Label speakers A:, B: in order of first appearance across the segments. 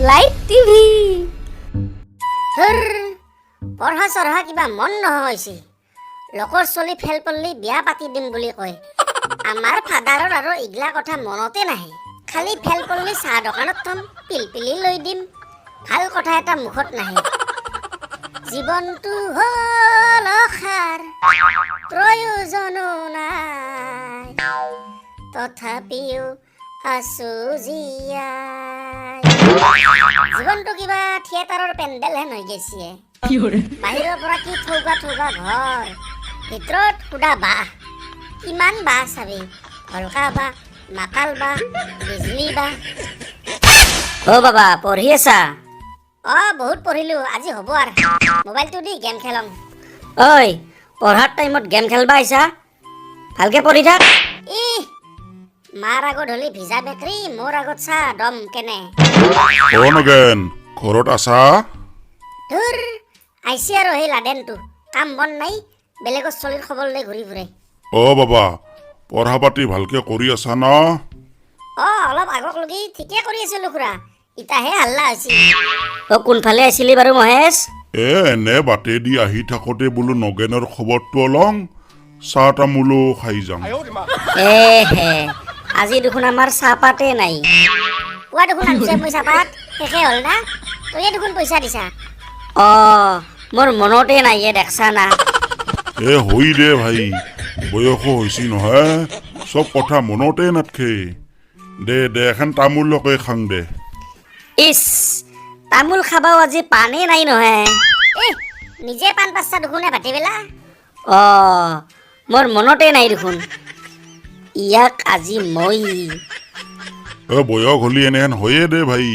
A: Live TV.
B: ধুৰ, পঢ়া চঢ়া কিবা মন নোহোৱা হৈছে। লোকৰ চলি ফেল পৰলি বিয়া পাতি দিম বুলি কয়। আমাৰ ফাদাৰৰ আৰু এইগিলা কথা মনতে নাহে। খালি ফেল পৰলি চাহ দোকানত থম, পিলপিলি লৈ দিম। ভাল কথা এটা মুখত নাহে। জীৱনটো হ'ল অসাৰ, প্ৰয়োজনো নাই, তথাপিও আছো জীয়াই। জীৱনটো কিবা থিয়েটাৰৰ পেণ্ডেলহেন হৈ গৈছে। বাহিৰৰ পৰা কি থৌগা থৌগা ঘৰ, ভিতৰত সুদা বাঁহ। কিমান বাঁহ চাবি? ভলকা বাঁহ, মাকাল বাঁহ, বিজলী বাঁহ।
C: অ বাবা, পঢ়ি আছা?
B: অ, বহুত পঢ়িলো আজি, হ'ব আৰু। মোবাইলটো দি গেম খেলং।
C: ঐ, পঢ়াৰ টাইমত গেম খেলবা আহিছা? ভালকে পঢ়ি থাক।
B: ইহ, মাৰ আগত হলি ভিজা বেকৰী, মোৰ আগত চা দম কেনে।
D: অ নগেন, ঘৰত আছা?
B: ধুৰ, আহিছে আৰু সেই লাডেনটো। কাম বন নাই, বেলেগৰ চলিৰ খবৰ লৈ ঘূৰি ফুৰে।
D: অ বাবা, পঢ়া পাতি ভালকে কৰি আছা ন?
B: অ, অলপ আগক লগি ঠিকে কৰি আছিলো খুৰা, ইতাহে হাল্লা হৈছে।
C: অ, কোনফালে আছিলি বাৰু মহেশ?
D: এ এনে বাটেদি আহি থাকোঁতে বোলো নগেনৰ খবৰটো লওঁ, চাহ তামোলো খাই যাওঁ।
C: এ হে, আজি দেখোন আমাৰ চাহপাতে নাই।
B: পুৱা দেখোন আনছে মই চাহপাত, শেষে হ'ল না? তয়ে দেখোন পইচা দিছা।
C: অ, মোৰ মনতে নাই এ, দেখছা না।
D: এ হৈ দে ভাই, বয়সো হৈছে নহয়, চব কথা মনতে নাথকে। দে দে, এখন তামোলকে খাং দে।
C: ইচ, তামোল খাবাও আজি পানেই নাই নহয়।
B: এ নিজে পাণ পাঁচটা দেখোন ভাটিবেলা।
C: অ, মোৰ মনতে নাই দেখোন। ইয়াক আজি মই
D: এ বয়স হ'লি এনেহেন হয়ে দে ভাই।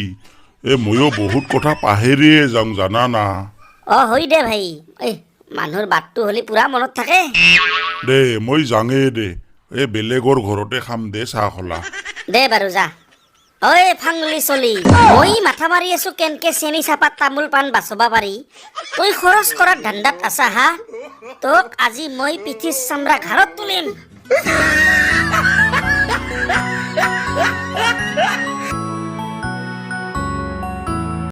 D: এ ময়ো বহুত কথা পাহেৰিয়ে যাওঁ, জানা না?
C: অ, হয় দে ভাই। এই মানুহৰ বাটটো হ'লে পুৰা মনত থাকে।
D: দে, মই যাঙেই দে। এই বেলেগৰ ঘৰতে খাম দে চাহ খলা।
C: দে বাৰু, যা। ঐ ফাংলি চলি, মই মাথা মাৰি আছো কেনকে চেনি, চাহপাত, তামোল পাণ বাচবা পাৰি, তই খৰচ কৰাৰ ধান্দাত আছা। হা, তোক আজি মই পিঠিৰ চামৰা ঘাৰত তুলিম।